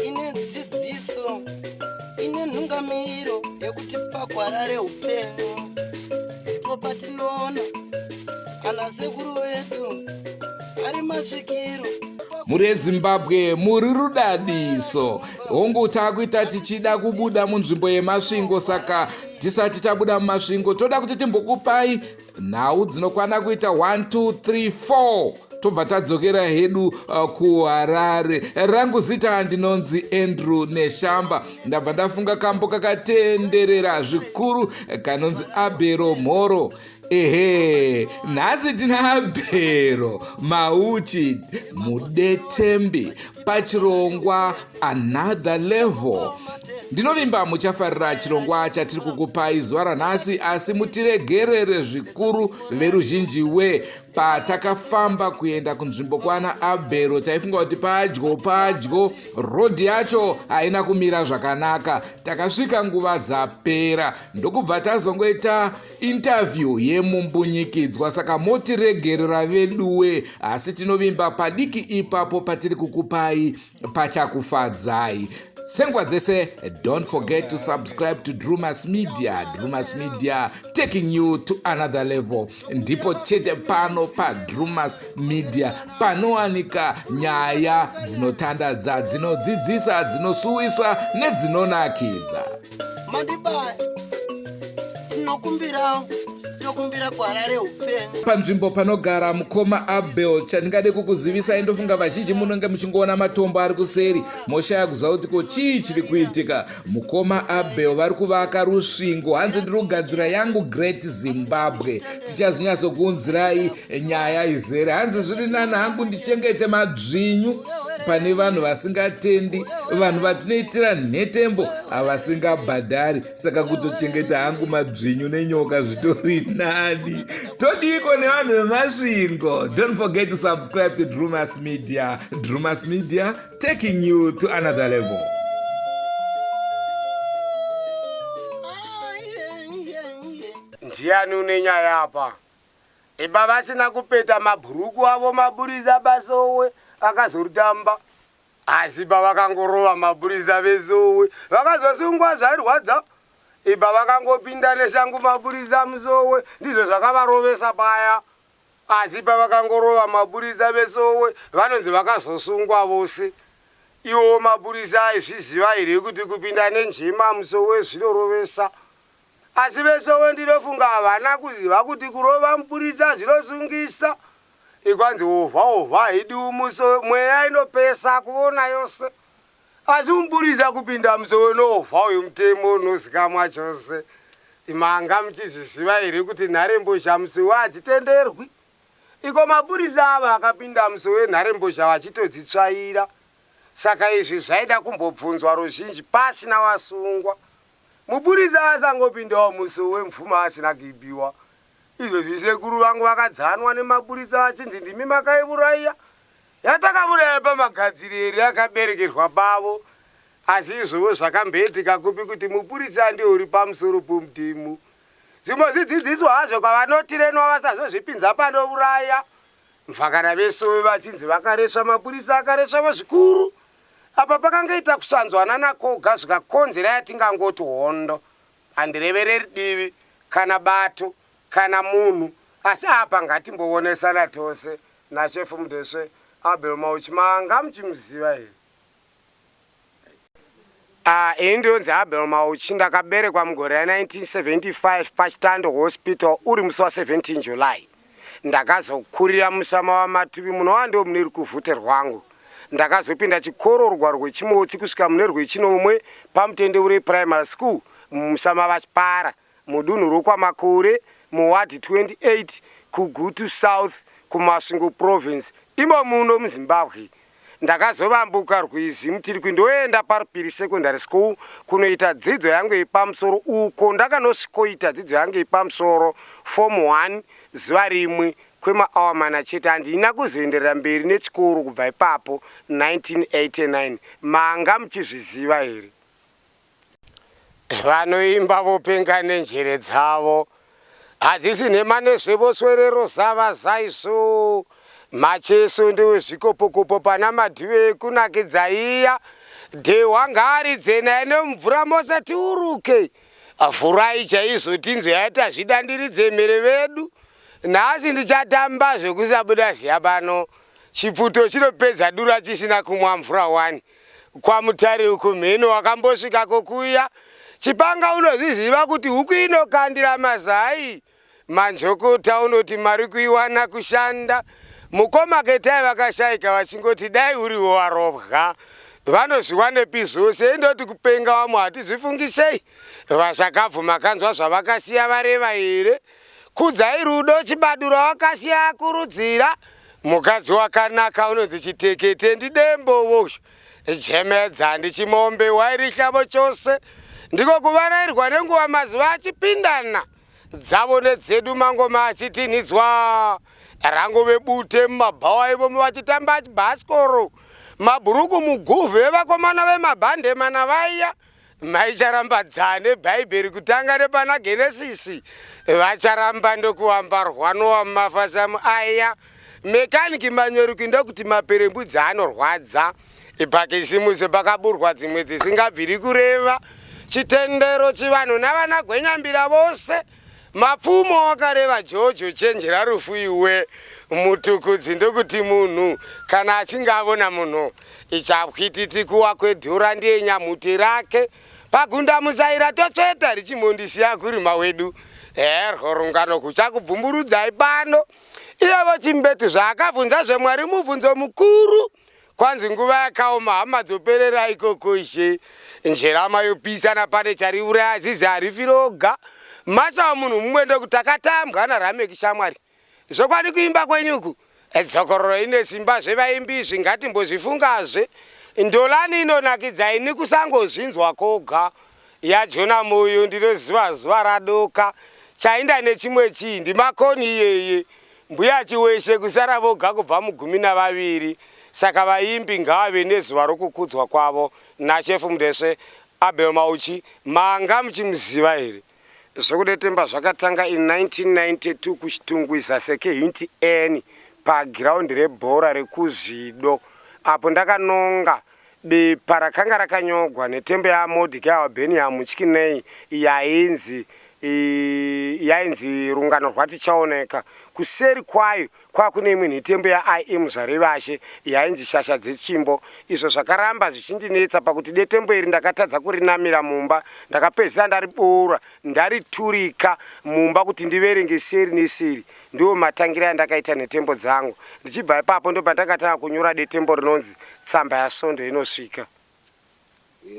Ine dzidziso, ine nhungamiro yekutipa gwara reupenyu. Ndipo patinoona ana sekuru vedu ari masvikiro. Mhuri yeZimbabwe muri rudadiso. Hongu taakuita tichida kubuda munzvimbo yeMasvingo, saka tisati tabuda muMasvingo toda kuti timbokupai nhau dzinokwana kuita 1 2 3 4 tobva tadzokera hedu kuHarare. Rangu zita ndinonzi Andrew Neshamba. Ndabva ndafunga kambo kakatenderera zvikuru kanonzi Abhero Mhoro. Ehe, nhasi tina Abhero Mauchi mudetembi pachirongwa Another Level. Ndinovimba muchafarira chirongwa chatiri kukupai zuva ranhasi, asi mutiregerere zvikuru veruzhinji we patakafamba kuenda kunzvimbo kwana Abhero taifunga kuti padyo padyo, rodhi yacho haina kumira zvakanaka. Takasvika nguva dzapera ndokubva tazongoita interview yemumbunyikidzwa, saka motiregerera veduwe, asi tinovimba padiki ipapo patiri kukupai pachakufadzai. Senguva dzese, don't forget to subscribe to Drumas Media. Drumas Media, taking you to another level. Ndipo chete pano paDrumas Media panowanika nyaya dzinotandadza, dzinodzidzisa, dzinosuwisa nedzinonakidza. Mandibaya, tinokumbirawo, tokumbira gwara reupenyu. Panzvimbo panogara mukoma Abel, chandingade kukuzivisai, ndofunga vazhinji munenge muchingoona matombo ari kuseri moshaya kuziva kuti ko chii chiri kuitika. Mukoma Abel vari kuvaka rusvingo, hanzi ndiri kugadzira yangu Great Zimbabwe. Tichazonyatsokuunzirai nyaya izere. Hanzi zviri nani hangu ndichengete madzvinyu pane vanhu vasingatendi, vanhu vatinoitira nhetembo havasingabhadhari, saka kutochengeta hangu madzvinyu nenyoka zvitori nani. Todiiko nevanhu veMasvingo? Don't forget to subscribe to Drumas Media. Drumas Media, taking you to another level. Ndiani une nyaya apa? Iba vasina kupeta mabhuruku avo maburiza basowe akazorutamba. Asi pavakangorova mapurisa vesowe vakazosungwa zvairwadza. Iba vakangopinda neshangu mapurisa musowe ndizvo zvakavarovesa paya. Asi pavakangorova mapurisa vesowe vanonzi vakazosungwa vose. Iwowo mapurisa aizviziva here kuti kupinda nenjema musowe zvinorovesa? Asi vesowe ndinofunga havana kuziva kuti kurova mupurisa zvinosungisa. Ikwanzi ovha ovha haidiwi musowe, mweya inopesa kuona yose. Asi mupurisa kupinda musowe noovha uyu mutemo unozikamwa chose. Manga muchizviziva here kuti nharembozha musowe hadzitenderwi? Iko mapurisa ava akapinda musowe nharembozha vachitodzitsvaira. Saka izvi zvaida kumbobvunzwa ruzhinji pasina wasungwa. Mupurisa asangopindawo musowe mvuma asina kuipiwa. Izvozvi sekuru vangu vakadzanwa nemapurisa vachinzi ndimi makaivuraiya. Yatakavuraya pamagadziri here yakaberekerwa pavo. Asi izvovo zvakamboitika kupi kuti mupurisa ndiye uri pamusoro pomutemo. Zvimwe zvidzidziso hazvo kwavanotirenwa vasazozvipinza panovuraya. Mvakana vesowe vachinzi vakaresva mapurisa akaresvavo zvikuru. Apa pakangoita kusanzwanana kwoga zvikakonzera yatingangoti hondo. Handirevereri divi kana bato kana munhu asi apa ngatimboonesana tose naShefu Mudesve Abel Mauchi manga muchimuziva here? Ah, ini ndinonzi Abel Mauchi ndakaberekwa mugore ra 1975 paChitando Hospital uri musi wa 17 July. Ndakazokurira musha maVaMatuvi munova ndiwo mune rukuvhute rwangu. Ndakazopinda chikoro rugwaro rwechimotsi kusvika mune rwechinomwe paMutendeure Primary School mumusha maVaChipara mudunhu rokwaMakore muWard 28 kuGutu South kuMasvingo Province imo muno muZimbabwe. Ndakazovambuka rwizi Mutirikwi ndoenda paRupiri Secondary School kunoita dzidzo yangu yepamusoro uko ndakanosvikoita dzidzo yangu yepamusoro Form 1 zuva rimwe kwemaawa mana chete. Handina kuzoenderera mberi nechikoro kubva ipapo 1989. Manga muchizviziva here? Vanoimba vopenga nenjere dzavo. Hadzisi nhema nezvevoswerero zava zaiso. Macheso ndewezvikopokopo pana madhive ekunakidza iya. Dhehwa ngaaridze naye nemumvura mose tiuruke. Vhurai chaizvo tinzwe yaita zvidandiridze mhere vedu. Nhasi ndichatamba zvekusabuda ziya pano. Chipfuto chinopedza dura chisina kumwa mvura wani. KwaMutare uku mheno wakambosvikako kuya. Chipanga unozviziva kuti huku inokandira mazai. Manjokota unoti mari kuiwana kushanda. Mukoma Ketai vakashaika vachingoti dai uriwo warobwa. Vanozviwanepi zvose indoti kupenga vamwe hatizvifungisei. Vashakabvu makanzwa zvavakasiya vareva here? Kudzai Rudo Chibadura wakasiya akurudzira mukadzi wakanaka unonzi Chitekete ndidembowo uyu Jemedza ndichimombe wairihlavo chose ndiko kuvarairwa nenguva mazuva achipindana dzavo nedzedu mangoma achitinhidzwa rangove bute mumabhawa ivomo vachitamba achibhasikoro mabhuruku muguvhu evakomana vemabhande mana vaiya Maicharamba dzane Bhaibheri kutanga nepana Genesisi vacharamba ndokuamba rwanowa mumafasamu aya. Mekaniki manyoruki ndokuti maperembudzi anorwadza. Pakisimusi pakaburwa dzimwe dzisingabviri kureva. Chitendero chivanhu navana gwenyambira vose. Mapfumo wakareva Jojo chenjera rufu iwe Mutukudzi ndokuti munhu kana achinge avona munhu ichapwititi kuwa kwedhura ndiye nyamhute rake pagunda musaira totsveta richimondisiya kurima wedu herwo rungano kuchakubvumburudzai pano iyevo Chimbetu zvaakabvunza zvemwari mubvunzo mukuru Kwanzi nguva yakaoma hama dzoperera ikoko ishe. Njerama yopisa napane chariuraya zizi harifi roga. Masawa munhu mumwe ndokuti takatambwa naRameki shamwari. Zvokwadi kuimba kwenyu uku dzokororo ine simba zvevaimbi izvi ngatimbozvifungazve. Ndolani inonakidza ini kusangozvinzwa koga. YaJona Moyo ndinoziva zuva radoka. Chainda nechimwe chii ndiMakoni iyeye. Mbuya Chiweshe kusara voga kubva mugumi navaviri saka vaimbi ngavave nezuva rokukudzwa kwavo naShefu Mudesve, Abel Mauchi, manga muchimuziva here? Zvokudetemba zvakatanga in 1992 kuChitungwiza Sekehinti N pagiraundi rebhora rekuZvido apo ndakanonga Bepa rakanga rakanyogwa nhetembo yaMordecai waBeniam Mutyinei yainzi yainzi Rungano rwaTichaoneka. Kuseri kwayo kwava kune imwe nhetembo yaIE Muzvarevashe yainzi Shasha dzeChimbo izvo zvakaramba zvichindinetsa pakuti detembo iri ndakatadza kurinamira mumba. Ndakapedzisira ndariboora ndariturika mumba kuti ndiverenge seri neseri. Ndiwo matangire andakaita nhetembo dzangu. Ndichibva ipapo ndopandakatanga kunyora detembo rinonzi Tsamba yaSvondo Inosvika.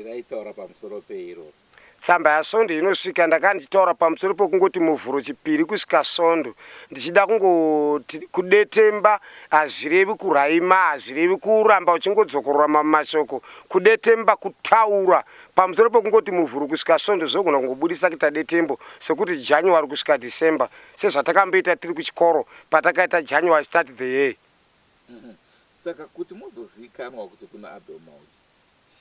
Raitaura pamusoro pei iroro? Tsamba yaSvondo Inosvika ndakanga ndichitaura pamusoro pekungoti Muvhuro, Chipiri kusvika Svondo. Ndichida kungoti kudetemba hazvirevi kuraima, hazvirevi kuramba uchingodzokorora mamwe mashoko. Kudetemba kutaura pamusoro pekungoti Muvhuro kusvika Svondo zvinogona kungobudisa kuita detembo sekuti January kusvika December. Sezvatakamboita tiri kuchikoro patakaita January start the year. Saka kuti muzoziikanwa kuti kuna Abel Mauchi,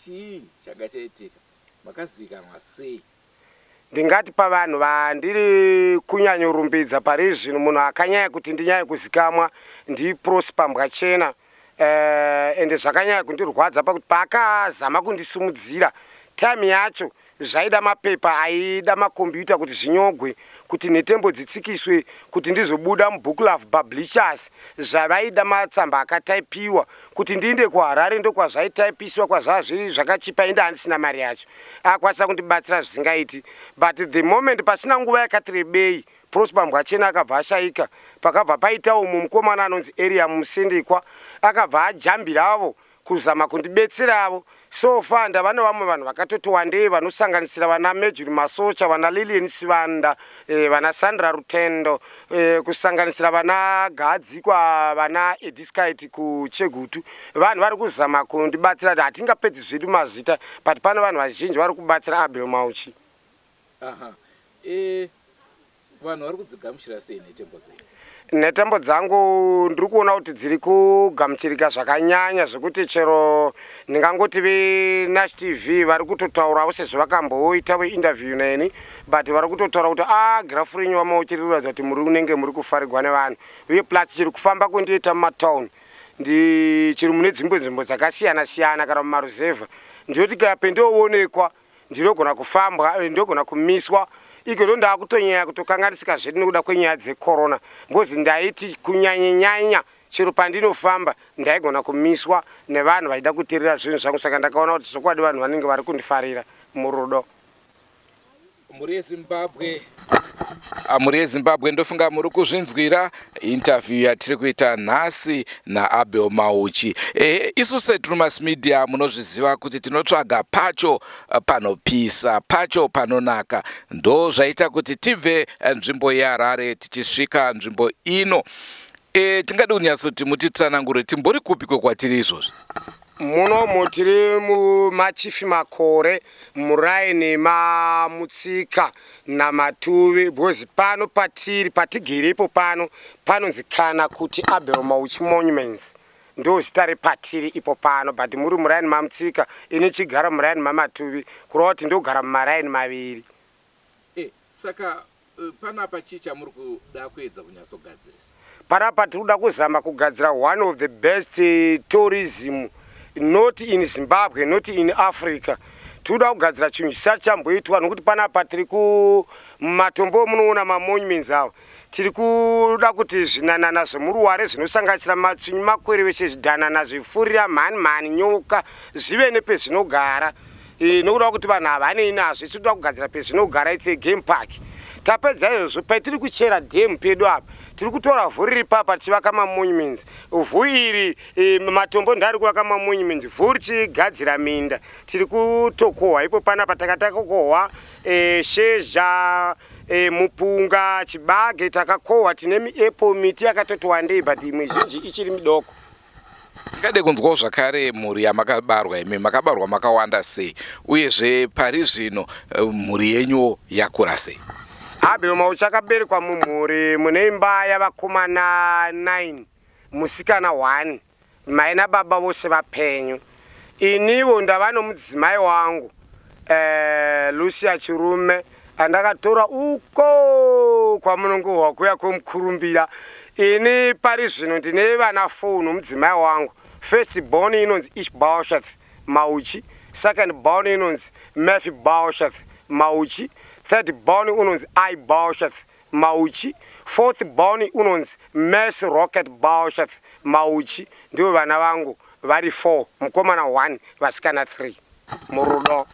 chii changa chaitika? Makaziikanwa sei? Ndingati pavanhu vandiri kunyanyorumbidza pari zvino munhu akanyanya kuti ndinyanye kuzikamwa ndiProsper Mbwachena ende zvakanyanya kundirwadza pakuti paakazama kundisimudzira time yacho Zvaida mapepa aida makombiyuta kuti zvinyogwe, kuti nhetembo dzitsikiswe, kuti ndizobuda muBookLove Publishers. Zvavaida matsamba akataipiwa kuti ndiinde kuHarare ndokwazvaitaipiswa kwazvava zviri zvakachipa inda handisina mari yacho. Akwanisa kundibatsira zvisingaiti but the moment pasina nguva yakati rebei Prosper Mbwachena akabva ashaika pakabva paitawo mumwe mukomana anonzi Eria Musindikwa akabva ajambiravo kuzama kundibetseravo. So far ndava nevamwe vanhu vakatoti wandei vanosanganisira vana Merjury Masocha, vana Lilian Sivanda, eh, vana Sandra Rutendo, eh, kusanganisira vana Gadzikwa, vana Ediskite kuChegutu. Vanhu vari kuzama kundibatsira, hatingapedzi zvedu mazita but pane vanhu vazhinji vari kubatsira Abel Mauchi. Aha. Eh, Vanhu vari kudzigamuchira sei nhetembo dzenyu? Nhetembo dzangu ndiri kuona kuti dziri kugamuchirika zvakanyanya zvekuti chero ndingangoti veNash TV vari kutotaurawo sezvo vakamboita veinterview neni, but vari kutotaura kuti a girafu renyu vaMauchi riri kuratidza kuti muri unenge muri kufarigwa nevanhu. Uye plus chiri kufamba kundiita mumatown chiri mune dzimwe nzvimbo dzakasiyana siyana kana mumaruzevha, ndinoti kana pendoonekwa ndinogona kufambwa, ndinogona kumiswa iko ndo ndakutonyanya kutokanganisika zvedu nekuda kwenyaya dzecorona, because ndaiti kunyanyanyanya chero pandinofamba ndaigona kumiswa nevanhu vachida kuteerera zvinhu zvangu. Saka ndakaona kuti zvokwadi vanhu vanenge vari kundifarira murudo. Mhuri yeZimbabwe, mhuri yeZimbabwe, ndofunga muri kuzvinzwira interview yatiri kuita nhasi naAbel Mauchi. Isu seTrumas Media munozviziva kuti tinotsvaga pacho panopisa, pacho panonaka. Ndo zvaita kuti tibve nzvimbo yeHarare tichisvika nzvimbo ino. Tingadi kunyatsoti mutitsanangure, timbori kupi kwekwatiri izvozvi? Munomu tiri mumaChief Makore, muraini maMutsika naMatuvi, because pano patiri patigiripo pano panonzi kana kuti Abel Mauchi Monuments, ndo zita repatiri ipo pano, but muri muraini maMutsika, ini chigara muraini maMatuvi, kureva kuti ndogara mumaraini maviri. Saka panapa chii chamuri kuda kuedza kunyatsogadzirisa? Panapa tiri kuda kuzama kugadzira one of the best tourism, not in Zimbabwe, not in Africa. Tiri kuda kugadzira chinhu chisati chamboitwa, nokuti panapa tiri kumatombo, munoona mamonuments avo. Tiri kuda kuti zvinanana zvemuruware zvinosanganisira matsvinyu, makwereveshe, zvidhanana, zvifurira, mhani mhani, nyoka zvive nepezvinogara, nokuda kuti vanhu havanei nazvo. Isu toda kugadzira pezvinogara. It's a game park. Tapedza izvozvo, patiri kuchera dhemu pedu apa, tiri kutora vhu riri papa tichivaka mamonuments. Vhu iri, matombo ndaari kuvaka mamonuments, vhu richigadzira minda. Tiri kutokohwa ipo panapa, takatakohwa shezha, mupunga, chibage takakohwa. Tine miapple miti yakatoti wandei, but imwe zhinji ichiri midoko. Tingade kunzwawo zvakare mhuri yamakabarwa imi. Makabarwa makawanda sei, uyezve pari zvino mhuri yenyuwo yakura sei? Abel Mauchi akaberekwa mumhuri mune imba yavakomana 9, musikana 1, mai nababa vose vapenyu. Iniwo ndava nomudzimai wangu, Lucia Chirume, andakatora uko kwamunongohwa kuya kwemukurumbira. Ini pari zvino ndine vana 4 nomudzimai wangu. First born inonzi Ishbosheth Mauchi, second born inonzi Mephibosheth Mauchi, third born unonzi Ibosheth Mauchi, fourth born unonzi Mercy Rocket Bosheth Mauchi. Ndivo vana vangu vari 4, mukomana 1, vasikana 3, murudo.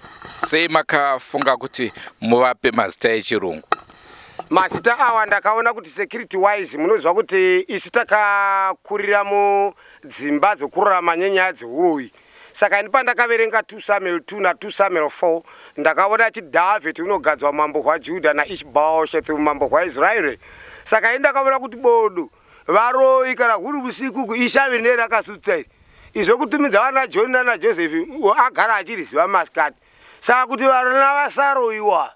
Sei makafunga kuti muvape mazita echirungu? Mazita awa ndakaona kuti security wise, munoziva kuti isu takakurira mudzimba dzokurarama nenyaya dzeuroyi. Saka ini pandakaverenga 2 Samuel 2 na2 Samuel 4, ndakaona ati Dhavhidhi unogadzwa mambo hwaJudha naIshbosheth umambo hwaIsraeri. Saka ini ndakaona kuti bodo, varoi kana huri usiku, ishavi rinee rakasutsa iri, izvo kutumidza vana John nana Joseph agara achiriziva masikati. Saka kuti vana vasaroyiwa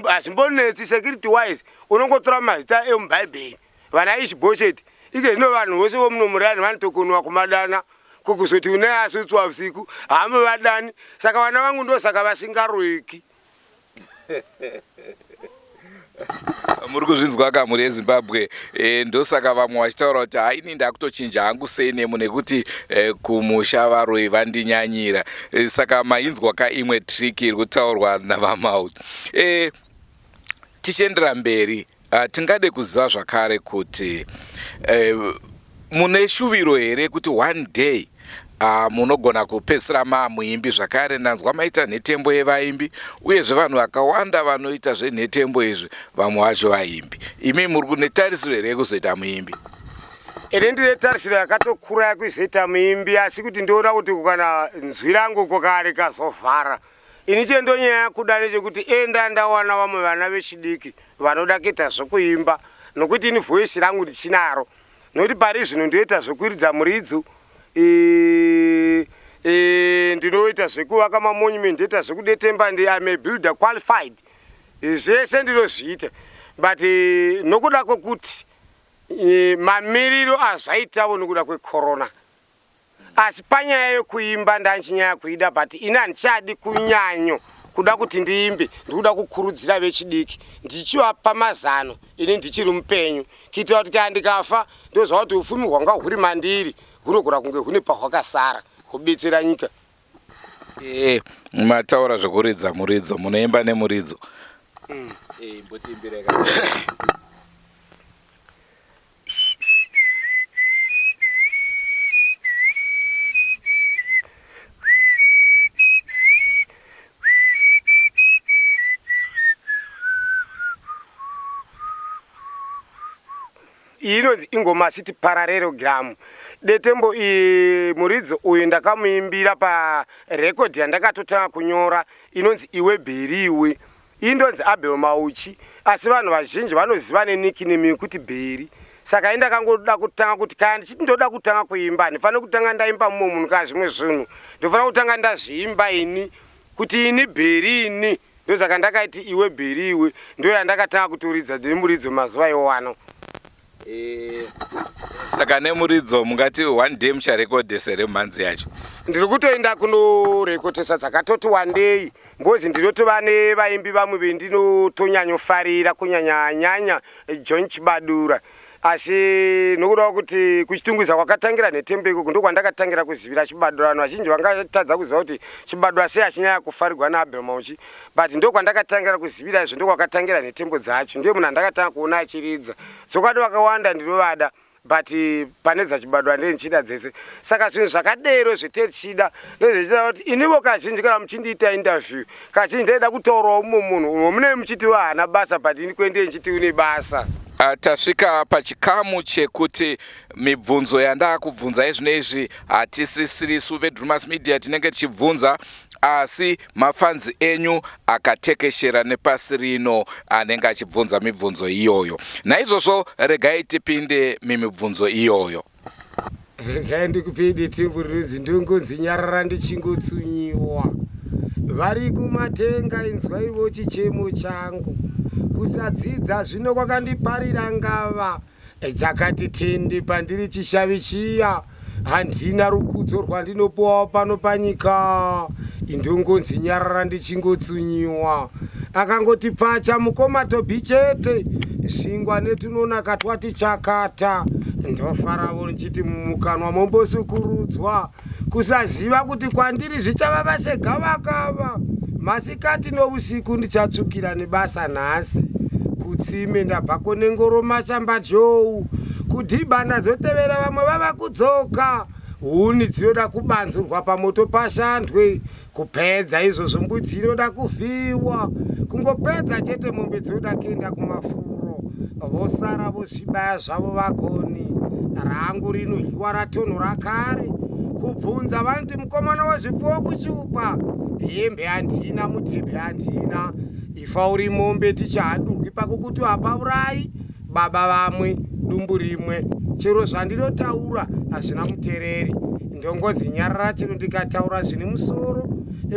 hazvimbonetsi. Security wise unongotora mazita emubhaibheri, vana Ishbosheth. Ike zvino vanhu vose vomunomurani vanotokonwa kumadana, kukuzoti une asutswa usiku hamuvadani. Saka vana vangu ndosaka vasingaroiki. Muri kuzvinzwa ka, mhuri yeZimbabwe? Ndosaka vamwe vachitaura kuti haini ndakutochinja hangu surname nekuti kumusha varoi vandinyanyira. Saka mainzwa ka imwe trick iri kutaurwa navaMauchi. Tichiendera mberi, tingade kuziva zvakare kuti mune shuviro here kuti one day munogona kupedzisira maamuimbi zvakare? Ndanzwa maita nhetembo yevaimbi, uyezve vanhu vakawanda vanoita zvenhetembo izvi vamwe vacho vaimbi. Imi muri kune tarisiro here yekuzoita muimbi? Ini ndine tarisiro yakatokura yekuzoita muimbi, asi kuti ndoona kuti kana nzwi rangu kukare kazovhara, ini chendonyanya kuda nechekuti enda ndawana vamwe vana vechidiki vanoda kuita zvokuimba, nokuti ini voice rangu ndichinaro, nokuti pari zvino ndoita zvekuridza muridzo, ndinoita zvekuvaka mamonument, ndoita zvekudetemba. I'm a builder qualified, zvese ndinozviita, but nokuda kwekuti E, mamiriro azvaitavo nokuda kwecorona asi panyaya yekuimba ndanchinyaya kuida but ini handichadi kunyanyo kuda kuti ndiimbe ndikuda kukurudzira vechidiki ndichivapa mazano ini ndichiri mupenyu kuitira kuti kana ndikafa ndoziva kuti ufumi hwanga huri mandiri hunogona kunge hune pahwakasara hubetsera nyika e, mataura zvekuridza muridzo munoimba nemuridzo mm. e, imbotiimbira Iyi inonzi ingoma city parallelogram. Detembo iyi muridzo uyu ndakamuimbira parekodhi yandakatotanga kunyora inonzi Iwe Bheri Iwe. Iyi ndonzi Abel Mauchi asi vanhu vazhinji vanoziva nenickname yekuti Bheri. Saka ini ndakangoda kutanga kuti kana ndichiti ndoda kutanga kuimba handifaniri kutanga ndaimba mumwe munhu kana zvimwe zvinhu. Ndofanira kutanga ndazviimba ini kuti ini Bheri ini. Ndosaka ndakaiti iwe Bheri iwe ndoyandakatanga kutoridza nemuridzo mazuva iwano. E, saka nemuridzo mungati one day mucharekodhesa here mhanzi yacho? Ndiri kutoenda kunorekodhesa dzakatoti wandei ngozi ndinotova nevaimbi vamwe vendinotonyanyofarira kunyanya nyanya John Chibadura asi nokuda kuti kuchitungwiza kwakatangira nhetembo ikoko ndokwandakatangira kuzivira chibadura vanhu vazhinji vangatadza kuziva kuti chibadura sei achinyanya kufarirwa naabel mauchi but ndokwandakatangira kuzivira izvo ndokwakatangira nhetembo dzacho ndiye munhu andakatanga kuona achiridza zvokwadi vakawanda ndinovada but pane dzachibadura ndee ndichida dzese saka zvinhu zvakadero zvetechida ndozvechida kuti inivo kazhinji kana muchindiita interview kazhinji ndaida kutaurawo mumwe munhu umwe munee muchiti haana basa but ini kwendee ndichiti une basa ah, tasvika pachikamu chekuti mibvunzo yandaakubvunza izvino izvi hatisisirisu vedrumas media tinenge tichibvunza asi mafanzi enyu akatekeshera nepasi rino anenge achibvunza mibvunzo iyoyo naizvozvo regai tipinde mimibvunzo iyoyo Regai ndikupei detembo rinonzi ndongonzi nyarara ndichingotsunyiwa. Vari kumatenga inzwaivo chichemo changu. Kusadzidza zvino kwakandiparira ngava. Chakati tende pandiri chishavi chiya. Handina rukudzo rwandinopuwawo pano panyika. Indongonzi nyarara ndichingotsunyiwa. Akangoti pfacha mukoma Tobi chete. Zvingwa netunonaka twati chakata. Ndofaravo ndichiti mumukanwa mombosukurudzwa. Kusaziva kuti kwandiri zvichavava segavakava. Masikati novusiku ndichatsvukira nebasa nhasi. Kutsime ndabvako nengoro mashamba zhou. Kudhibha ndazotevera vamwe vava kudzoka. Huni dzinoda kubanzurwa pamoto pashandwe. Kupedza izvozvo mbudzi inoda kuvhiiwa. Kungopedza chete mombe dzoda kuenda kumafuro. Vosara vozvibaya zvavo vagoni. Rangu rinohiwa ratonhora kare. Kubvunza vanoti mukomana wezvipfuwo kushupa. Hembe handina mudhebhe handina. Ifa uri mombe tichahadurwi pakukuti hapaurayi. Baba vamwe dumbu rimwe. Chero zvandinotaura hazvina mutereri. Ndongonzi nyarara chero ndikataura zvine musoro.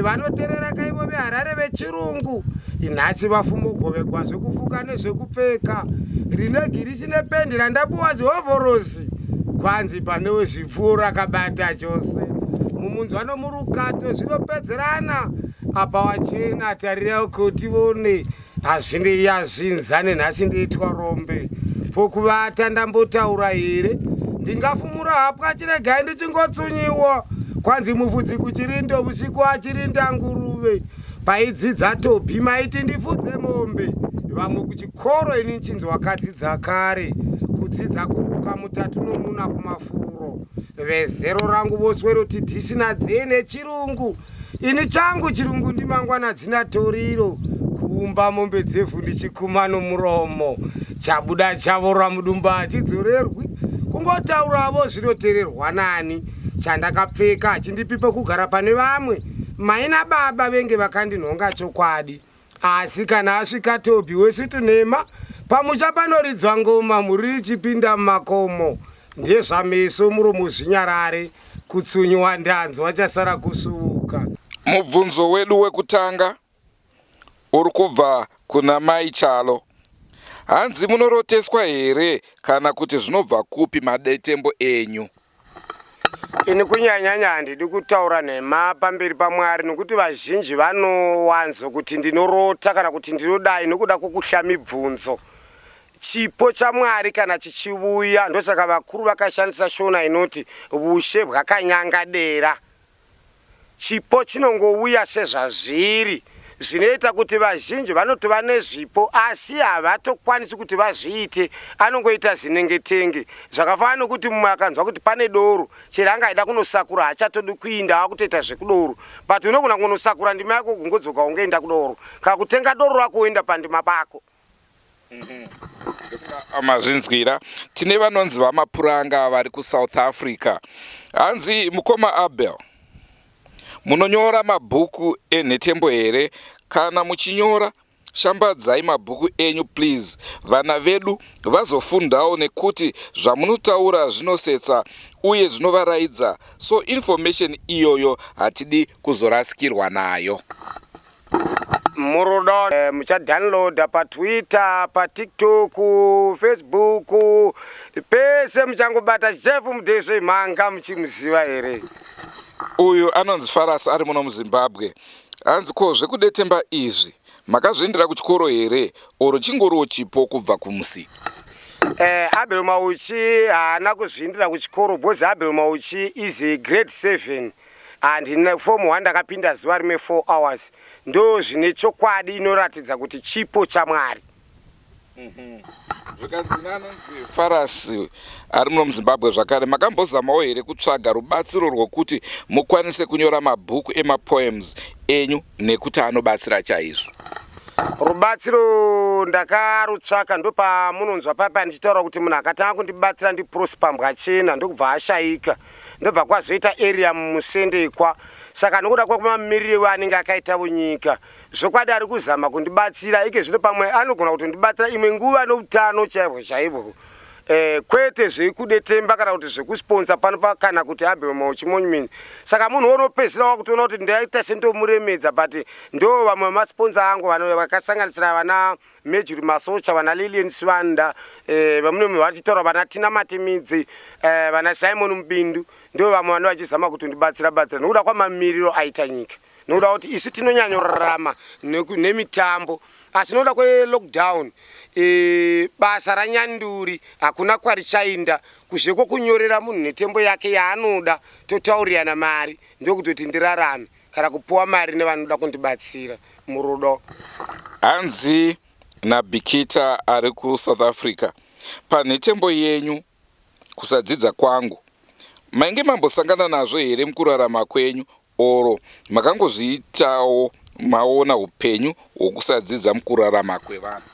Vanoterera kaivo veHarare vechirungu. Nhasi vafumogovegwa zvekufuka nezvekupfeka. Rine girisi nependi randapuwa zihovhorosi. Kwanzi pane wezvipfuwo rakabata chose. Mumunzwa nomurukato zvinopedzerana. Apa wachena tarira uko tione. Hazvindei yazvinza nenhasi ndoitwa rombe. Pokuvata ndambotaura here? Ndingafumura hapwa chiregai ndichingotsunyiwa. Kwanzi mufudzi kuchirindo usiku achirinda nguruve. Paidzidza Tobhi maiti ndifudze mombe. Vamwe kuchikoro ini nchinzi wakadzidza kare. Kudzidza kuruka mutatu nomuna kumafuro. Vezero rangu vosweroti dhisi nadzee nechirungu. Ini changu chirungu ndimangwana dzina toriro kuumba mombe dzevhu ndichikuma nomuromo chabuda chavora mudumba hachidzorerwi kungotauravo zvinotererwa nani chandakapfeka hachindipi pekugara pane vamwe mai nababa venge vakandinhonga chokwadi Asi kana asvika Tobi wesutu nhema, pamusha panoridzwa ngoma mhuri ichipinda mumakomo. Ndezvameso muromo zvinyarare, kutsunywa ndanzwa chasara kusuvuka. Mubvunzo wedu wekutanga uri kubva kuna Mai Chalo. Hanzi munoroteswa here kana kuti zvinobva kupi madetembo enyu? Ini kunyanyanya handidi kutaura nhema pamberi paMwari nokuti vazhinji vanowanzo kuti ndinorota kana kuti ndinodai nokuda kwokuhla mibvunzo. Chipo chaMwari kana chichivuya ndosaka vakuru vakashandisa shona inoti vushe bwakanyanga dera. Chipo chinongouya sezvazviri zvinoita kuti vazhinji vanotova nezvipo asi havatokwanisi kuti vazviite anongoita zinengetenge zvakafanana nokuti mumwe akanzwa kuti pane doro chero anga aida kunosakura haachatodi kuinda akutoita zvekudoro but unogona kunosakura ndima yako kungodzoka ungoenda kudoro kana kutenga doro rako woenda pandima pako. Mazvinzwira, tine vanonzi VaMapuranga vari kuSouth Africa. Hanzi mukoma Abel, munonyora mabhuku enhetembo here? Kana muchinyora shambadzai mabhuku enyu please, vana vedu vazofundawo nekuti zvamunotaura zvinosetsa uye zvinovaraidza so information iyoyo hatidi kuzorasikirwa nayo. Murudo eh, muchadownloada paTwitter, paTikTok, Facebook, pese muchangobata Jeff Mudesve manga muchimuziva here? Uyu anonzi Faras ari muno muZimbabwe. Hanzi ko zvekudetemba izvi makazviendera kuchikoro here or chingoriwo chipo kubva kumusiki? Eh, Abel Mauchi haana kuzviindira kuchikoro because Abel Mauchi is a grade 7 Handina form 1 ndakapinda zuva rimwe 4 hours ndo zvine chokwadi inoratidza kuti chipo chaMwari. Zvikanzi neanonzi Farasi ari muno muZimbabwe zvakare, makambozamawo here kutsvaga rubatsiro rwekuti mukwanise kunyora mabhuku emapoems enyu nekuti anobatsira chaizvo? Rubatsiro ndakarutsvaka ndopamunonzwa papa ndichitaura kuti munhu akatanga kundibatsira ndiProsper Mbwachena ndokubva ashaika. Ndobva kwazoita area mumusendekwa saka nokuda kwemamiriro anenge akaitavo nyika zvokwadi ari kuzama kundibatsira ike zvino pamwe anogona kutondibatsira imwe nguva noutano chaihwo chaihwo eh, kwete zvekudetemba kana kuti zvekusponsa pano pa kana kuti Abel Mauchi Monument saka munhu unopedzisira wakutoona kuti ndaita sendomuremedza but ndo vamwe vemasponsa angu vakasanganisira vana Major Masocha, vana Lilian Sibanda, eh, vamwe vachitaura vana Tina Matimidzi, eh, vana Simon Mubindu ndivo vamwe vanenge vachizama kutondibatsira batsira nokuda kwamamiriro aita nyika nokuda kuti isu tinonyanyorarama nemitambo asi nokuda kwelockdown e, basa ranyanduri hakuna kwarichainda kuzve kwokunyorera munhu nhetembo yake yaanoda totaurirana mari ndokutoti ndirarame kana kupuwa mari nevanoda kundibatsira murudo. Hanzi naBikita ari kuSouth Africa, panhetembo yenyu Kusadzidza Kwangu, mainge mambosangana nazvo here mukurarama kwenyu or makangozviitawo maona hupenyu hwokusadzidza mukurarama kwevanhu?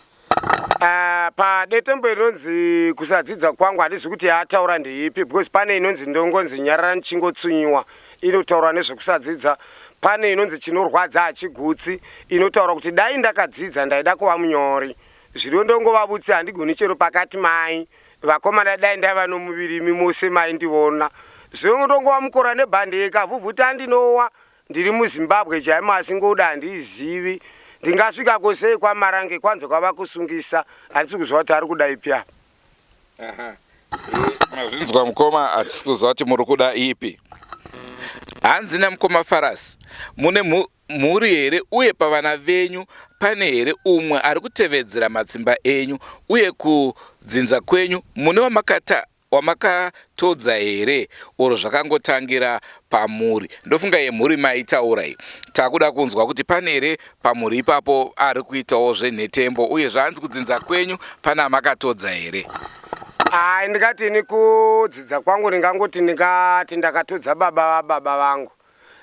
Uh, padetembo inonzi Kusadzidza Kwangu handizivi kuti yaataura ndeipi because pane inonzi Ndongonzi Nyarara Ndichingotsunyiwa inotaura nezvekusadzidza, pane inonzi Chinorwadza Hachigutsi inotaura kuti dai ndakadzidza ndaida kuva munyori, zvino ndongova vutsi handigoni chero pakati mai vakomana dai ndaiva nomuviri imi mose maindiona zvino ndongova mukora nebhande ikavhuvhuta ndinowa Ndiri muZimbabwe chaimo asi ngoda handiizivi. Ndingasvikako sei kwaMarange kwanzi kwava kusungisa handisi kuziva kuti ari kuda ipi apa. Aha. Eh, mazvinzwa mukoma, hatisi kuziva kuti muri kuda ipi. Hanzi namukoma Farasi, mune mhuri here uye pavana venyu pane here umwe ari kutevedzera matsimba enyu uye kudzinza kwenyu mune wamakata Wamakatodza here or zvakangotangira pamuri? Ndofunga yemhuri maitaura iyi. Takuda kunzwa kuti pane here pamhuri ipapo ari kuitawo zvenhetembo uye zvaanzi kudzinza kwenyu pane amakatodza here? Hayi, ndingati ini kudzidza kwangu ndingangoti ndingati ndakatodza baba vababa vangu.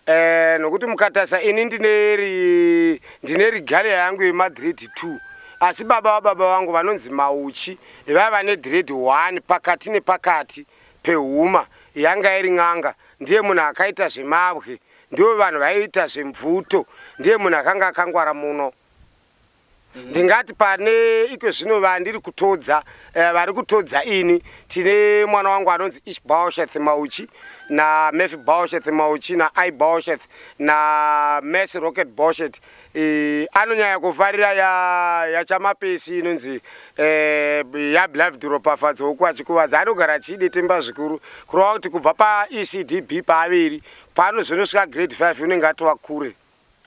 Eh, nokuti mukatarisa ini ndine ri ndine regalia yangu yemagrade 2 asi baba vababa vangu vanonzi Mauchi vaiva negrade 1 pakati nepakati pehuma yanga iri n'anga ndiye munhu akaita zvemabwe ndivo vanhu vaiita zvemvuto ndiye munhu akanga akangwara muno. Ndingati pane iko zvino vandiri kutodza, vari kutodza ini, tine mwana wangu anonzi Ishbosheth Mauchi naMephibosheth Mauchi naIbosheth naMes Rocket Boshet. Anonyanya kufarira yaChamapesi inonzi yaBeloved Ropafadzo wokwaChikuvadza. Anogara achiidetemba zvikuru, kureva kuti kubva paECDB paaviri paanozonosvika grade 5 unenge atova kure.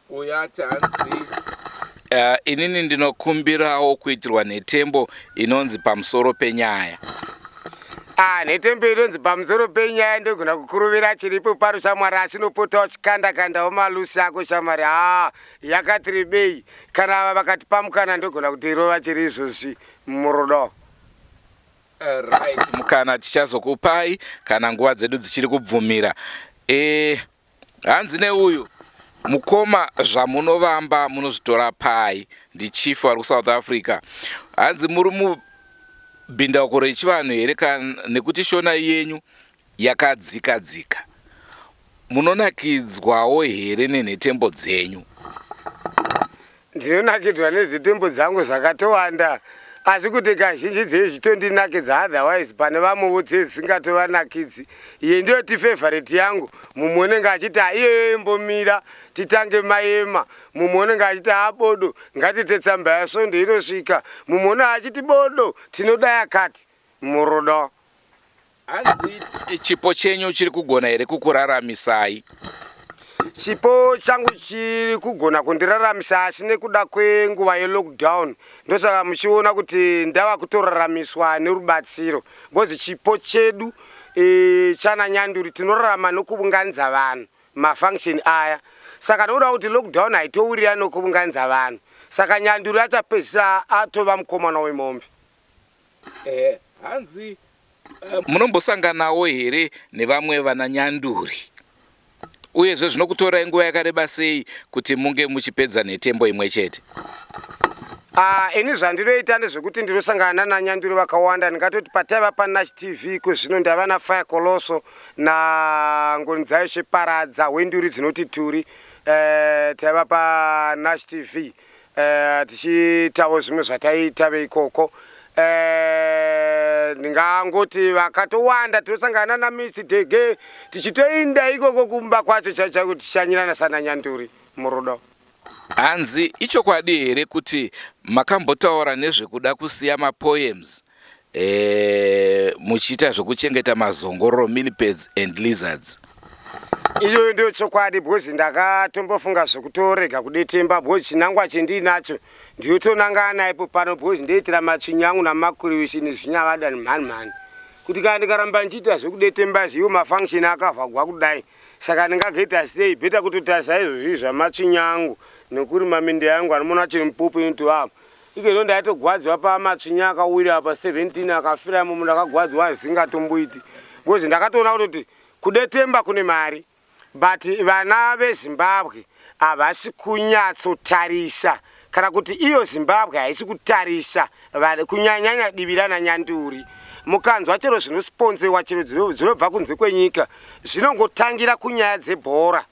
Uyo ati hanzi inini ndinokumbirawo kuitirwa nhetembo inonzi pamusoro penyaya. Ah, nhetembo inonzi pamusoro penyaya ndogona kukuruvira chiripo paro shamwari, asi unopota uchikanda kandawo malusi ako shamwari. Ah, yakati rebei kana vakati pamukana ndogona kuti irova chiri izvozvi murudo. Right, mukana tichazokupai kana nguva dzedu dzichiri kubvumira. Hanzi neuyu mukoma, zvamunovamba munozvitora pai? Ndichief vari kuSouth Africa. Hanzi muri mubhindauko rechivanhu here nekuti shona yenyu yakadzika dzika? Munonakidzwawo here nenhetembo dzenyu? Ndinonakidzwa nedzetembo dzangu zvakatowanda, asi kuti kazhinji dzei zvitondinakidza, otherwise pane vamwewo dzei dzisingatovanakidzi. Iye ndiyoti favorite yangu, mumwe unenge achiti iyoyo imbomira titange mayema, mumwe unenge achiti abodo ngatite tsamba yasvondo inosvika, mumwe unenge achiti bodo tinoda yakati murudo. Hanzi chipo chenyu chiri kugona here kukuraramisai? Chipo changu chiri kugona kundiraramisa, asi nekuda kwenguva yelockdown ndosaka muchiona kuti ndava kutoraramiswa nerubatsiro, because chipo chedu chana nyanduri tinorarama nokuvunganidza vanhu mafunction aya. Saka nokuda kuti lockdown haitowirira nokuvunganidza vanhu, saka nyanduri achapedzisa atova mukomana wemombe. Hanzi munombosanganawo here nevamwe vana nyanduri, uyezve zvinokutorai nguva yakareba sei kuti munge muchipedza nhetembo imwe chete? Ah, ini zvandinoita ndezvekuti ndinosangana nananyanduri vakawanda. Ndingatoti pataiva paNash TV iko zvino ndaiva naFire Coloso naNgoni Sheparadza wenduri dzinoti turi, taiva paNash TV, tichiitawo zvimwe zvataiita veikoko. Ndingangoti vakatowanda tinosangana naMr Dege tichitoinda ikoko kumba kwacho chaicho tichishanyirana sananyanduri murudo. Hanzi ichokwadi here kuti makambotaura nezvekuda kusiya mapoems, muchiita zvekuchengeta mazongororo, millipedes and lizards? Iyoyo ndiyo chokwadi, because ndakatombofunga zvekutorega kudetemba, because chinangwa chendiinacho ndiyotonangana ipo pano, because ndoitira matsvinyo angu namakurivishi nezvinyavada nemhani mhani, kuti kana ndikaramba ndichiita zvekudetemba zviwo mafunction akavhagwa kudai, saka ndingagoita sei? Better kutotarisa izvozvi zvamatsvinyo angu nekurima minda yangu. Anomona chiri mupupu inoti vavo ikezvo ndaitogwadziwa pamatsvinyo akawira apa 17 akafira imomo, ndakagwadziwa zvisingatomboiti, because ndakatoona kutoti kudetemba kune mari, but vana veZimbabwe havasi kunyatsotarisa, kana kuti iyo Zimbabwe haisi kutarisa kunyanyanya divi rana nyanduri. Mukanzwa chero zvinosponsewa, chero dzinobva kunze kwenyika, zvinongotangira kunyaya dzebhora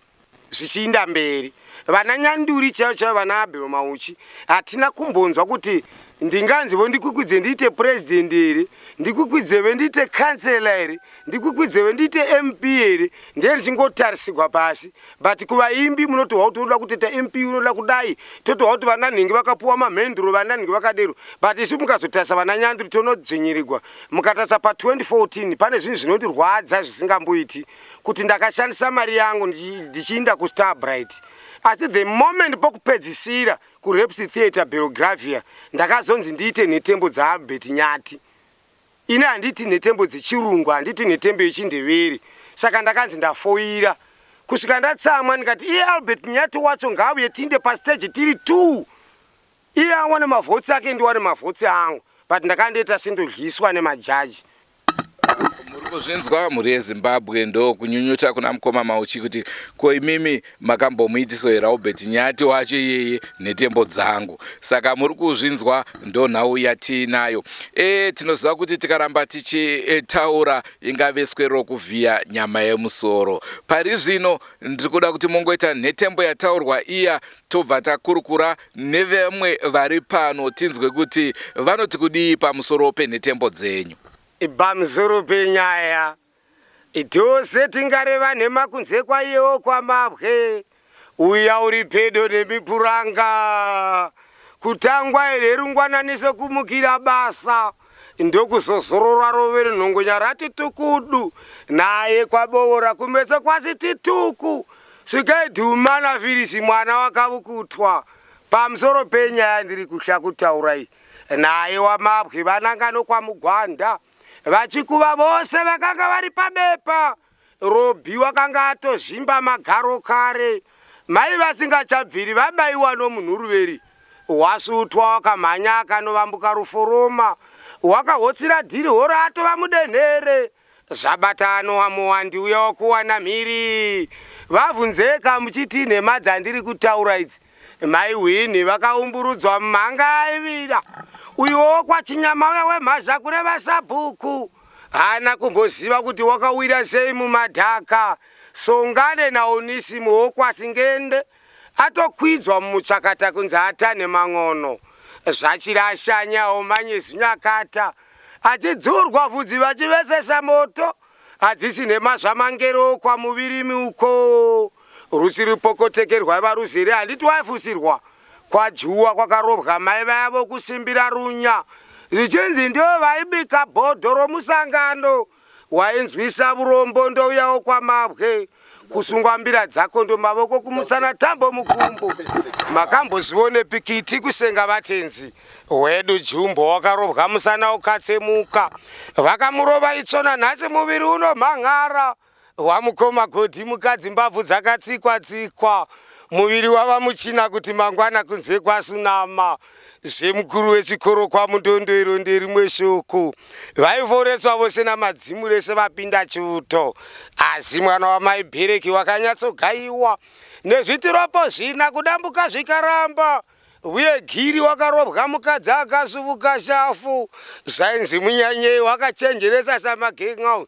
zvichiinda mberi. Vana nyanduri chaivo chaivo, vana Abhero Mauchi, hatina kumbonzwa kuti ndinganzi vo ndikwikwidze ndiite purezidendi here, ndikwikwidzewe ndiite kansela here, ndikwikwidzewe ndiite MP here. Ndiye ndichingotarisirwa pasi, but kuvaimbi munotohwa kuti unoda kutoita MP, unoda kudai, totohwa kuti vana nhingi vakapuwa mamhenduro, vana nhingi vakadero, but isu mukazotarisa vana nyanduri tonodzvinyirigwa. Mukatarisa pa2014 pane zvinhu zvinondirwadza zvisingamboiti, kuti ndakashandisa mari yangu ndichiinda kuStarbright, asi the moment pokupedzisira kuReps Theatre Belgravia ndakazonzi ndiite nhetembo dzaAlbert Nyati. Ini handiti nhetembo dzechirungu, handiti nhetembo yechindevere, saka ndakanzi ndafoira kusvika ndatsamwa. Ndikati iye Albert Nyati wacho ngauye tiinde pastage tiri two, iye awane mavhotsi ake, ndiwane mavhotsi angu, but ndakandoita sendodyiswa nemajaji. Muri Kuzvinzwa mhuri yeZimbabwe ndokunyunyuta kuna mukoma Mauchi kuti ko imimi makambomuitiso here Albert Nyati wacho iyeye nhetembo dzangu. Saka muri kuzvinzwa ndonhau yatiinayo. E, tinoziva kuti tikaramba tichitaura ingave swero kuvhiya nyama yemusoro. Pari zvino ndiri kuda kuti mungoita nhetembo yataurwa iya tobva takurukura nevamwe vari pano tinzwe kuti vanoti kudii pamusoro penhetembo dzenyu. Pamusoro penyaya tose tingareva nhema kunze kwaiyewo kwamabwe uya uri pedo nemipuranga kutangwa here rungwanani sekumukira basa ndokuzozorora rovere nhongonya rati tukudu naye kwabovora kumeso kwasi tituku svikai dhuma nafirisi mwana wakavukutwa pamusoro penyaya ndiri kuhla kutaura iyi naye wamabwe vananga nokwamugwanda vachikuva vose vakanga vari pabepa Robhi wakanga atozvimba magaro kare mai vasingachabviri vabaiwa nomunhuruveri wasutwa wakamhanya akanovambuka ruforoma wakahotsira dhiri horo atova mudenhere zvabatano wamuwandi uya wakuwana mhiri vavhunzeka muchiti nhema dzandiri kutaura idzi mai hwini vakaumburudzwa mumhanga aivira uyuwo kwachinyama uya wemhazha kureva sabhuku haana kumboziva kuti wakawira sei mumadhaka songane naonisimu wokwasingende atokwidzwa mumuchakata kunzi atane man'ono zvachirashanyawo manyezunyakata achidzurwa vhudzi vachivesesa moto hadzisi nhema zvamangero kwamuvirimi uko rusiri pokotekerwa varuzere handiti waifusirwa kwajuwa kwakarobwa mai vaya vokusimbira runya zvichinzi ndivo vaibika bhodho romusangano wainzwisa vurombo ndouyawo kwamabwe kusungwa mbira dzako ndomavoko kumusana tambo mukumbo makambozvionepi kiti kusenga vatenzi hwedu jumbo wakarobwa musana ukatsemuka vakamurova itsvona nhasi muviri unomhan'ara Wamukoma Godi mukadzi mbabvu dzakatsikwa tsikwa muviri wava muchina kuti mangwana kunze kwasunama zvemukuru wechikoro kwamundondo iro nderimwe shoko vaivoreswa vose namadzimu rese vapinda chiuto asi mwana wamai bhereki wakanyatsogaiwa nezvitiropo zvina kudambuka zvikaramba Uye Giri wakarobwa mukadzi akasuvuka shafu zvainzi munyanyei wakachenjeresa samagen'a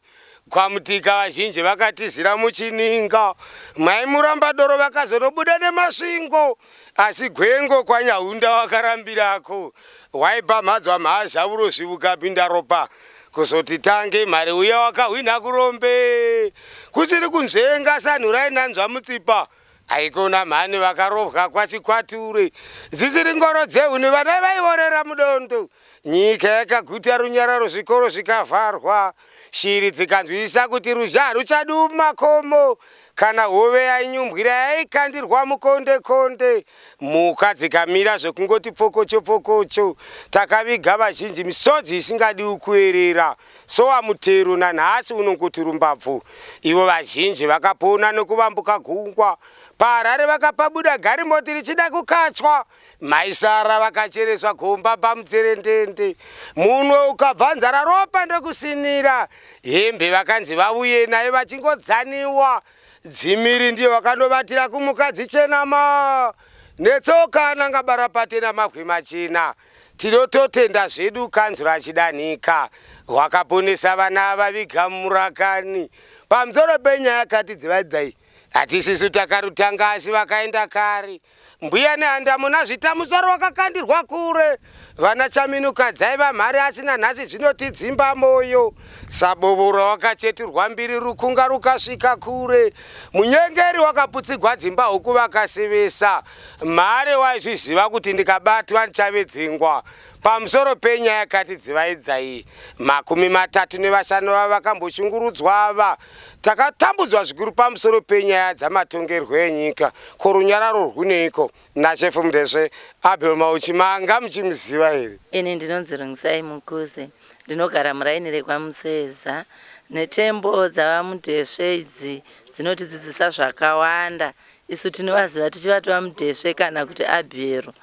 kwamutika vazhinji vakatizira muchininga mai muramba doro vakazonobuda nemasvingo asi gwengo kwanyahunda wakarambirako waipamhadzwa mhazha urozvi vukapinda ropa kuzoti tange mari uya wakahwinha kurombe kusiri kunzvenga sanhurai nanzva mutsipa Haikona mhani vakarovwa kwaChikwature dzisiri ngoro dzehuni vana vaiorera mudondo. Nyika yakaguta runyararo zvikoro zvikavharwa. Shiri dzikanzwisisa kuti ruzha haruchadi mumakomo. Kana hove yainyumbwira yaikandirwa mukonde konde. Mhuka dzikamira zvekungoti pfokocho pfokocho. Takaviga vazhinji misodzi isingadiwi kuerera. Sowa mutero nanhasi unongoti rumbabvu. Ivo vazhinji vakapona nokuvambuka gungwa. PaHarare vakapabuda garimoti richida kukachwa. Mai Sara vakachereswa gomba pamutserendende. Munwe ukabva nzara ropa ndokusinira. Hembe vakanzi vauye nayo vachingodzaniwa. Dzimiri ndiyo vakanovatira kumukadzi chenama. Netsoka ananga barapate namabwe machena. Tinototenda zvedu kanzura Chidanhika wakaponesa vana vaviga murakani. Pamusoro penyaya kati dzivadzai hatisisu takarutanga asi vakaenda kare. Mbuya Nehanda muna zvita musoro wakakandirwa kure. Vana Chaminuka dzaiva mhare asi nanhasi zvinotidzimba moyo. Sabovora wakacheturwa mbiri rukunga rukasvika kure. Munyengeri wakaputsigwa dzimba huku vakasivisa. Mhare waizviziva kuti ndikabatwa ndichavedzingwa. Pamusoro penyaya yakati dzivaidzai 35 vava vakamboshungurudzwa ava. Takatambudzwa zvikuru pamusoro penyaya dzamatongerwo enyika. Ko runyararo rwuneiko? NaChefu Mudesve, Abel Mauchi manga muchimuziva here? Ini ndinonzi Rungisai Mukuze, ndinogara muraini rekwaMuseza. Nhetembo dzavaMudesve idzi dzinotidzidzisa zvakawanda. Isu tinovaziva tichivati VaMudesve kana kuti Abhero.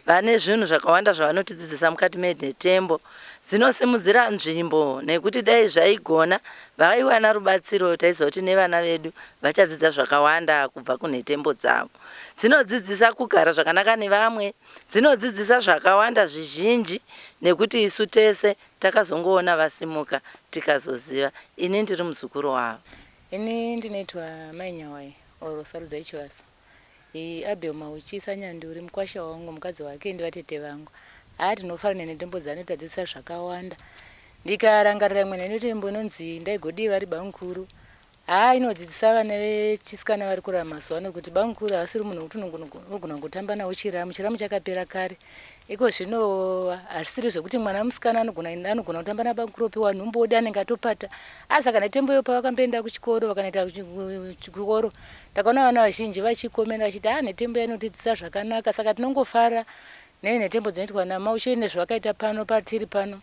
Vane zvinhu zvakawanda zvavanotidzidzisa mukati menhetembo dzinosimudzira nzvimbo nekuti dai zvaigona vaiwana rubatsiro taiziva kuti nevana vedu vachadzidza zvakawanda kubva kunhetembo dzavo. Dzinodzidzisa kugara zvakanaka nevamwe, dzinodzidzisa zvakawanda zvizhinji nekuti isu tese takazongoona vasimuka tikazoziva. Ini ndiri muzukuru wavo. Ini ndinoitwa Mai Nyawai or Sarudzai Chivasa. Hi Abel Mauchi Sanyanduri mukwasha wangu mukadzi wake ndivatete vangu. Haa tinofara nenhetembo dzanotadzidzisa zvakawanda. Ndikarangarira imwe nhetembo inonzi Ndaigodii vari bamukuru. Haa inodzidzisa vana vechisikana vari kurarama mazuva ano kuti bamukuru havasiri munhu wekuti unogona kungotamba nawo chiramu. Chiramu chakapera kare. Iko zvino hazvisiri zvekuti mwana musikana anogona anogona kutamba nabamukuru opiwa nhumbu odi anenge atopata. Asi saka nhetembo iyo pavakamboenda kuchikoro vakanoita chikoro Ndakaona vana vazhinji vachikomenda vachiti haa nhetembo yanotidzidzisa zvakanaka saka tinongofara nenhetembo dzinoitwa naMaushe nezvavakaita pano patiri pano.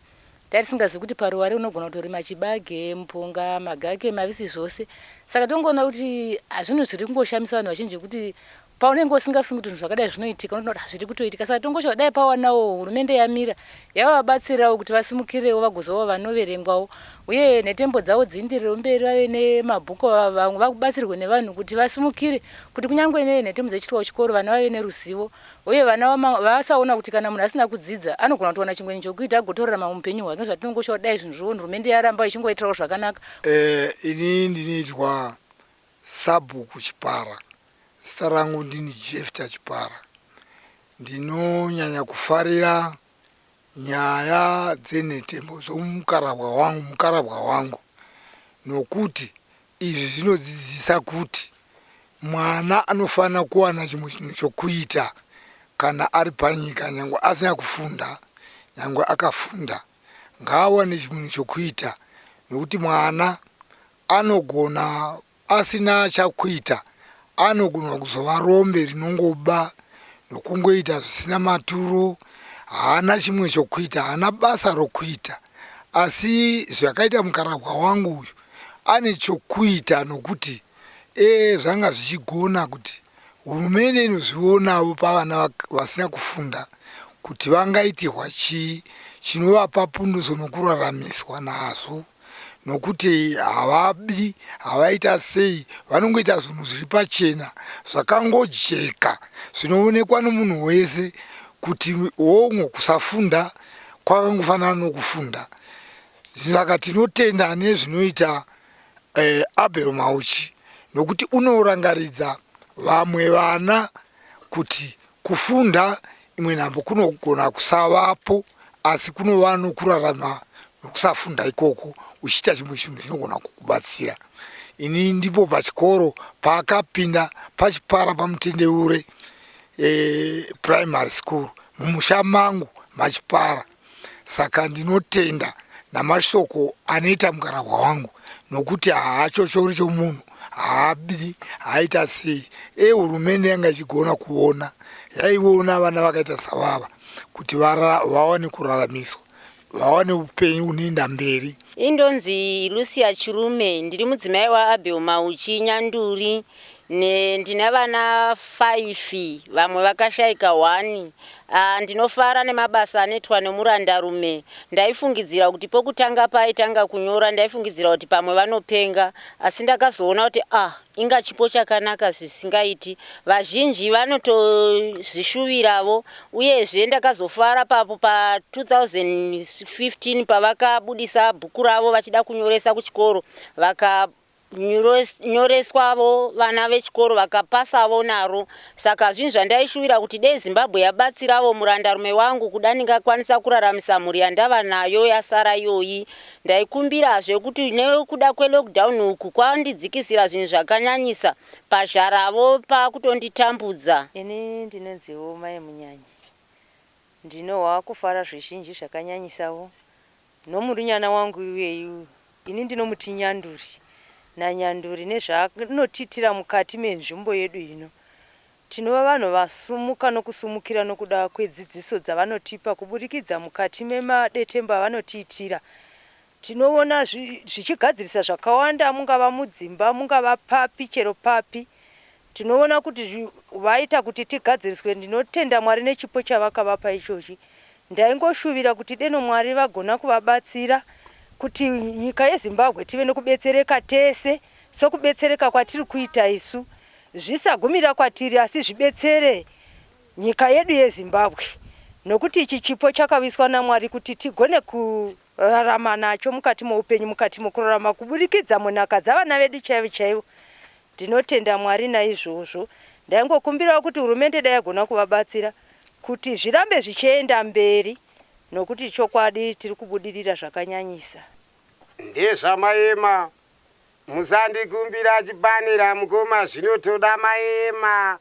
Tatisingazivi kuti paruware unogona kutorima chibage, mupunga, magake, mavisi zvose. Saka tongoona kuti zvinhu zviri kungoshamisa vanhu vazhinji kuti paunenge usingafungi kuti zvinhu zvakadai zvinoitika unotoona kuti zviri kutoitika. Saka tongoshawa dai pawanawo hurumende yamira yavabatsirawo kuti vasimukirewo vagozovawo vanoverengwawo uye nhetembo dzavo dziindirewo mberi vave nemabhuku vamwe vabatsirwe nevanhu kuti vasimukire kuti kunyange nenhetembo dzechiitwa kuchikoro vana vave neruzivo uye vana vasaona kuti kana munhu asina kudzidza anogona kutowana chimwe chokuita agotorarama muupenyu hwake zvatinongoshawa dai zvinhu zviwo hurumende yaramba ichingoitirawo zvakanaka. Eh, ini ndinoitwa Sabhuku Chipara. Zita rangu ndini Jefta Chipara. Ndinonyanya kufarira nyaya dzenhetembo dzomukarabwa wangu, mukarabwa wangu nokuti izvi zvinodzidzisa kuti mwana anofanira kuwana chimwe chinhu chokuita kana ari panyika nyangwe asina kufunda nyangwe akafunda ngaawane chimwe chokuita nokuti mwana anogona Asina chakuita anogona kuzova rombe rinongoba nokungoita zvisina maturo. Haana chimwe chokuita, haana basa rokuita. Asi zvakaita mukarabwa wangu uyu ane chokuita nokuti e zvanga zvichigona kuti hurumende inozvionavo pavana vasina kufunda kuti vangaitirwa chii chinovapa punduso nokuraramiswa nazvo. nokuti havabi havaita sei vanongoita zvinhu zviri pachena zvakangojeka zvinoonekwa nomunhu wese kuti hongu kusafunda kwakangofanana nokufunda saka tinotenda nezvinoita eh, abel mauchi nokuti unorangaridza vamwe vana kuti Kufunda imwe nhambo kunogona kusavapo asi kunova nokurarama nokusafunda ikoko uchiita chimwe chinhu chinogona kukubatsira. Ini ndipo pachikoro paakapinda pachipara paMutendeure e, primary school mumusha mangu machipara. Saka ndinotenda namashoko anoita mukarahwa wangu nokuti haachochori chomunhu haabi haaita sei e hurumende yanga ichigona kuona yaiona vana vakaita savava kuti vawane kuraramiswa vawane upenyu hunoenda mberi. Indonzi Lucia Chirume, ndiri mudzimai waAbel Mauchi Nyanduri. Ne, ndine vana 5 vamwe vakashaika 1. Ah, ndinofara nemabasa anoitwa nemurandarume. Ndaifungidzira kuti pokutanga paaitanga kunyora ndaifungidzira kuti pamwe vanopenga asi ndakazoona kuti ah inga chipo chakanaka zvisingaiti. Vazhinji vanotozvishuviravo uyezve ndakazofara papo pa 2015 pavakabudisa bhuku ravo vachida kunyoresa kuchikoro vaka nyoreswavo vana vechikoro vakapasavo naro saka zvinhu zvandaishuvira kuti dei Zimbabwe yabatsiravo murandarume wangu kuda ndingakwanisa kuraramisa mhuri yandava nayo yasara iyoyi ndaikumbirazve kuti nekuda kwelockdown uku kwandidzikisira zvinhu zvakanyanyisa pazharavo pakutonditambudza. Ini ndinonziwo Mai Munyanyi. Ndinohwa kufara zvizhinji zvakanyanyisavo Nomurunyana wangu iyeyu ini ndinomuti Nyanduri naNyanduri nezvaanotiitira mukati menzvimbo yedu ino. Tinova vanhu vasumuka nokusumukira nokuda kwedzidziso dzavanotipa kuburikidza mukati memadetembo avanotiitira. Tinoona zvichigadzirisa zvakawanda mungava mudzimba, mungava papi chero papi. Tinoona kuti vaita kuti tigadziriswe. Ndinotenda Mwari nechipo chavakavapa ichochi. Ndaingoshuvira kuti deno Mwari vagona kuvabatsira kuti nyika yeZimbabwe tive nekubetsereka tese sokubetsereka kwatiri kuita isu. Zvisagumira kwatiri asi zvibetsere nyika yedu yeZimbabwe nokuti ichi chipo chakaviswa naMwari kuti tigone kurarama nacho mukati moupenyu, mukati mokurarama kuburikidza munhaka dzavana vedu chaivo chaivo. Ndinotenda Mwari naizvozvo. Ndaingokumbirawo kuti hurumende dai yagona kuvabatsira kuti zvirambe zvichienda mberi nokuti chokwadi tiri kubudirira zvakanyanyisa. Ndezvamaema Musandikumbira chipanera mukoma zvinotoda maema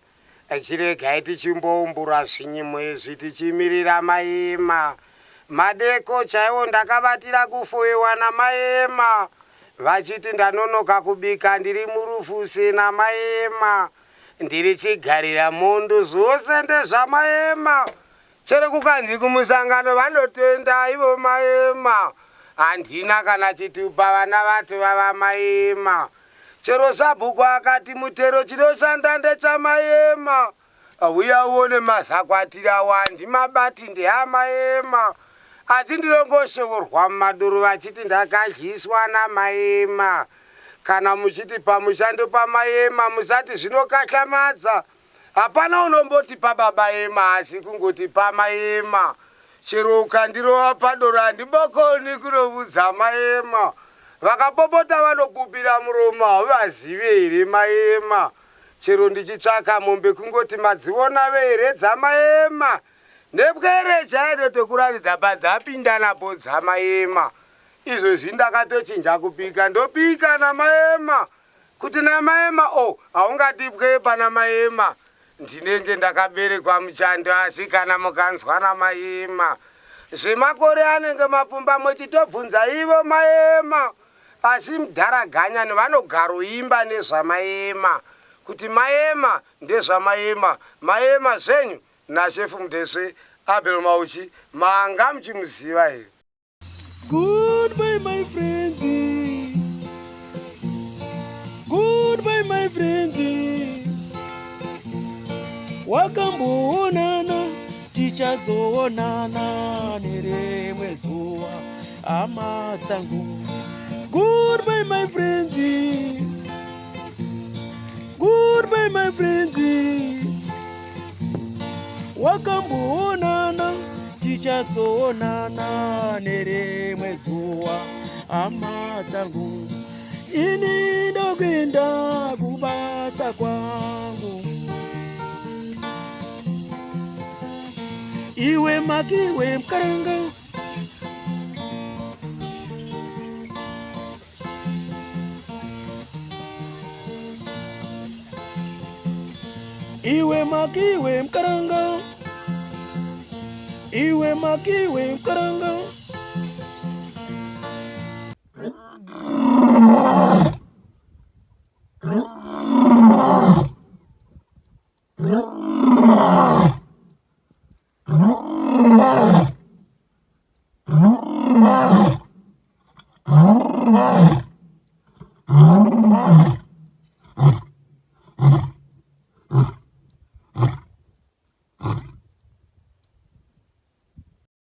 Chiregai tichimboumbura zvinyimo izvi tichimirira maema Madeko chaiwo ndakabatira kufoyewa namaema Vachiti ndanonoka kubika ndiri murufuse namaema Ndiri chigarira mondo zvose ndezvamaema Chero kukanzi kumusangano vanotenda ivo maema handina kana chitupa vana vati vava maema chero sabhuku akati mutero chinoshanda ndechamaema uya uone mazakwatira awo handimabati ndeamaema asi ndinongoshovorwa mumadoro vachiti ndakadyiswa namaema kana muchiti pamushando pamaema musati zvinokahlamadza Hapana unomboti pababa Ema asi kungoti pamai Ema. Chero ukandirova padoro handibokoni kunovudza mai Ema. Vakapopota vanopupira muromo hauvazive here mai Ema. Chero ndichitsvaka mombe kungoti madziona here dzamai Ema. Nepwere chaiyo tokuratidza padzapinda napo dzamai Ema. Izvozvi ndakatochinja kupika ndopika namai Ema. Kuti namaema o oh, haungatipwe pana maema ndinenge ndakaberekwa muchando asi kana mukanzwa namaema zvemakore anenge mapfumbamwe chitobvunza ivo maema asi mdhara ganyani vanogaroimba nezvamaema kuti maema ndezvamaema maema zvenyu nashefu mudesve abel mauchi manga muchimuziva here Goodbye my friends. Goodbye my friends. Wakamboonana tichazoonana nerimwe zuva hama dzangu. Goodbye my friends. Goodbye my friends. Wakamboonana tichazoonana nerimwe zuva hama dzangu. Ini ndokuenda kubasa kwangu. Iwe makiwe mkaranga Iwe makiwe mkaranga Iwe makiwe mkaranga